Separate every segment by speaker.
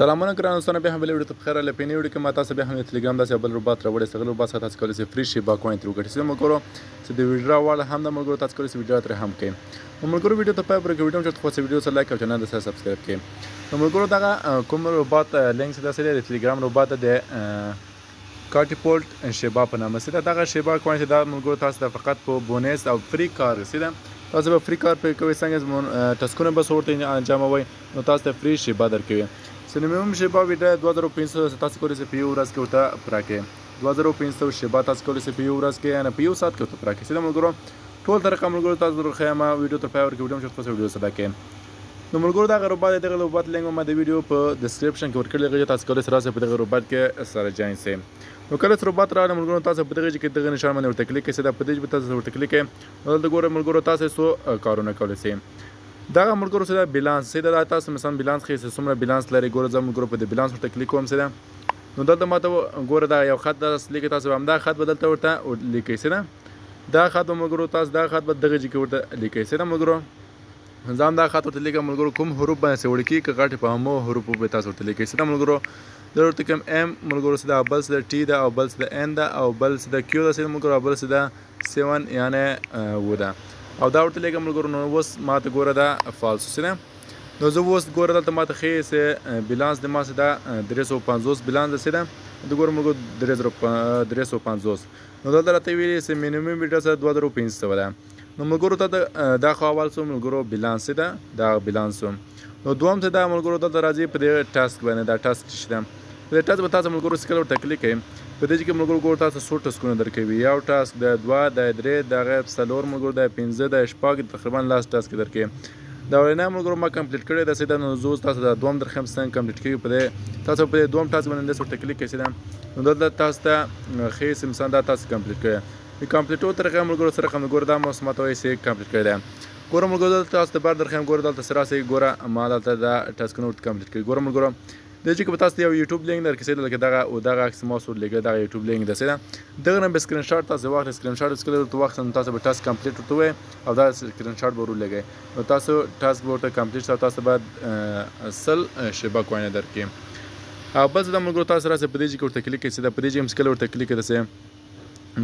Speaker 1: سلامونه ګران دوستانو، بیا هم بل ویډیو ته پخیر راغلی. په نوې ویډیو کې ما تاسو بیا هم د ټلګرام داسې بل روبات راوړی چې هغه روبات څخه تاسو کولی شئ free شیبا coin ترې وګټئ. چې ملګرو چې د withdraw والا هم د ملګرو تاسو کولی شئ withdraw ترې هم کوي. نو ملګرو، ویډیو ته پای پورې کې ویډیو چېرته خوښ ویډیو سره like او channel سره subscribe کړئ. نو ملګرو، دغه کوم روبات لینک چې داسې دی، د ټلګرام روبات د کاټیپولټ شیبا په نامه سي ده. دغه شیبا coin چې دا ملګرو تاسو ته فقط په bonus او free کار سي ده. تاسو به free کار پرې کوئ، څنګه task ونه به ورته انجاموئ، نو تاسو ته free شیبا درکوي. minimum شیبا ویډه 2500 تاسو کولی شئ په یو ورځ کې ورته پوره کړئ. 2500 شیبا تاسو کولی شئ په یو ورځ کې، یعنی په یو ساعت کې ورته پوره کړئ. سیده ملګرو، ټول طریقه ملګرو تاسو درښیم. ویډیو تر پای ورکړئ، ویډیو مې چې ویډیو سره کړئ. نو ملګرو، دغه روبات، دغه روبات لینک ما د ویډیو په description کې ورکړی دی. تاسو کولی شئ راسئ، په دغه روبات کې سره join شئ. نو کله چې روبات راغلی ملګرو، تاسو په دغه کې دغه نشان باندې ورته کلیک کړئ. دا په دې کې تاسو ورته کلیک کړئ. نو دلته ګورئ ملګرو، تاسو څو کارونه کولی شئ. دغه ملګرو سره بیلانس سیده دا تاسو مثلا بیلانس ښیي چې څومره بیلانس لري. ګوره، زه ملګرو په دې بیلانس ورته کلیک کوم. سیده نو دلته ماته ګوره دا یو خط داسې لیکي. تاسو همدا خط به دلته ورته لیکئ. سیده دا خط به ملګرو تاسو دا خط به دغه ځای کې ورته لیکئ. سیده ملګرو، ځان دا خط ورته لیکم. ملګرو، کوم حروف باندې چې وړي کېږي غټ، په همو حروفو به تاسو ورته لیکئ. سیده ملګرو، زه ورته کوم M ملګرو، سیده بل سیده T ده او بل سیده N ده او بل سیده Q ده. سیده ملګرو، او بل سیده 7 یعنی و ده او دا ورته لیکم ملګرو. نو اوس ماته ګوره دا فعال شو. سیده نو زه اوس ګوره دلته ماته ښیي چې بیلانس د ما سیده 350 بیلانس ده. سیده د ګوره ملګرو، 3350. نو دلته راته ویلي چې minimum withdraw سره 2500 ده. نو ملګرو ته دا خو اول څو ملګرو بیلانس ده، دا بیلانس. نو دوم ته دا ملګرو دلته راځي په دې task باندې. دا task چې ده، په دې task به تاسو ملګرو سکل ورته کلیک کړئ. په دې کې ملګرو ګور تاسو څو task ونه درکوي. یو task ده، دوه ده، درې دغه، څلور ملګرو ده، پنځه ده، شپږ، تقریبا لس task درکوي. دا اولنی ملګرو ما complete کړی ده. سیده نو زه تاسو دا دوم درښیم څنګه complete کیږي. په دې تاسو په دې دوم task باندې ورته کلیک کړئ. سیده نو دلته تاسو ته ښیي چې مثلا دا تاسو complete کړی. د complete و طریقه ملګرو سره کوم. ګوره، دا مو ماته وایي چې complete کړی دی. ګوره ملګرو، دلته تاسو ته بار درښیم. ګوره، دلته سره راسئ. ګوره، ما دلته دا task ونه ورته complete کړي. ګوره ملګرو، د چې که تاسو یو یوټیوب لینک درکې سي، لکه دغه او دغه عکس ما سور لګل، دغه یوټیوب لینک ده. سیده دغه نه به سکرین شاټ تاسو واخلئ. سکرین شاټ سکل ورته واخلئ، نو تاسو به task complete ورته وایي او دا سکرین شاټ به ورولېږئ، نو تاسو task به ورته complete او تاسو به 100 شیبا coin درکړي. او بس د ملګرو تاسو راسئ، په دې کې ورته کلیک کړئ. سیده په دې کې هم سکل ورته کلیک کړئ.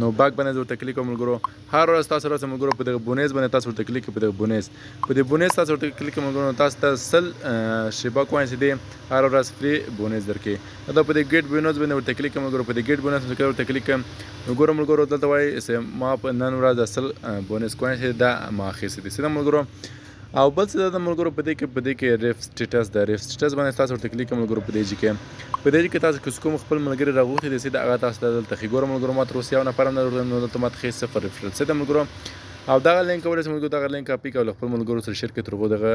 Speaker 1: نو back باندې ورته کلیک کوم ملګرو. هر ورځ تاسو راځه ملګرو، په دغه bonus باندې تاسو ورته کلیک، په دغه bonus، په دې bonus تاسو ورته کلیک ملګرو. تاسو ته 100 شیبا coin دي، هر ورځ free bonus درکې. دا په دې get bonus باندې ورته کلیک ملګرو. په دې get bonus باندې ورته کلیک. نو ګورم ملګرو، دلته وایي چې ما په نن ورځ 100 bonus coin دا ما اخیستي دي. سیده ملګرو، او بل څه د ملګرو په دې کې ref status ده. Ref status باندې تاسو ورته کلیک ملګرو. په دې کې تاسو کوم خپل ملګری راغوښتي دي، سیده هغه تاسو ته دلته ښي. ګوره ملګرو، ما تر اوسه یو نفر هم نه، نو دلته ماته ښي صفر referral. سیده ملګرو، او دغه لینک کولی شئ ملګرو، دغه لینک کاپي کړئ او خپل ملګرو سره share کړئ، تر هغو دغه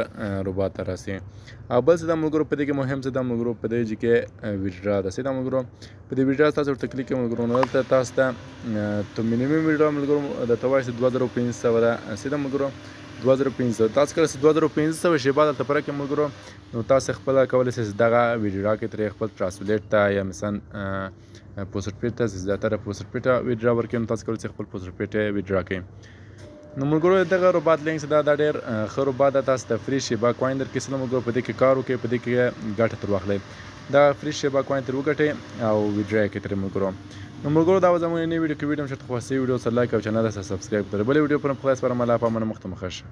Speaker 1: روبات ته راسي. او بل څه د ملګرو په دې کې مهم څه د ملګرو په دې کې withdraw ده. سیده ملګرو، په دې withdraw تاسو ورته کلیک کړئ ملګرو. نو دلته تاسو ته ته minimum withdraw ملګرو درته وایي چې 2500 ده. سیده ملګرو، 2500 تاسو کله چې 2500 شیبا دلته پوره کړئ ملګرو، نو تاسو خپله کولی شئ چې دغه withdraw کې ترې خپل Trust Wallet ته یا مثلا FaucetPay ته، زیاتره FaucetPay ته withdraw ورکړئ. نو تاسو کولی شئ خپل FaucetPay ته withdraw کړئ. نو ملګرو، دغه روبات لینک دا دا ډېر ښه روبات ده. تاسو ته free شیبا coin درکړي. سلام ملګرو، په دې کې کار وکړئ، په دې کې ګټه تر واخلئ، دا free شیبا coin تر وګټئ او withdraw کړئ ترې ملګرو. نو ملګرو، دا زموږ نوې ویډیو کې. ویډیو مو خوښه، ویډیو سره like او channel سره subscribe کړئ. بلې ویډیو پر خدای سپارم. الله په امان، مخته مخه شه.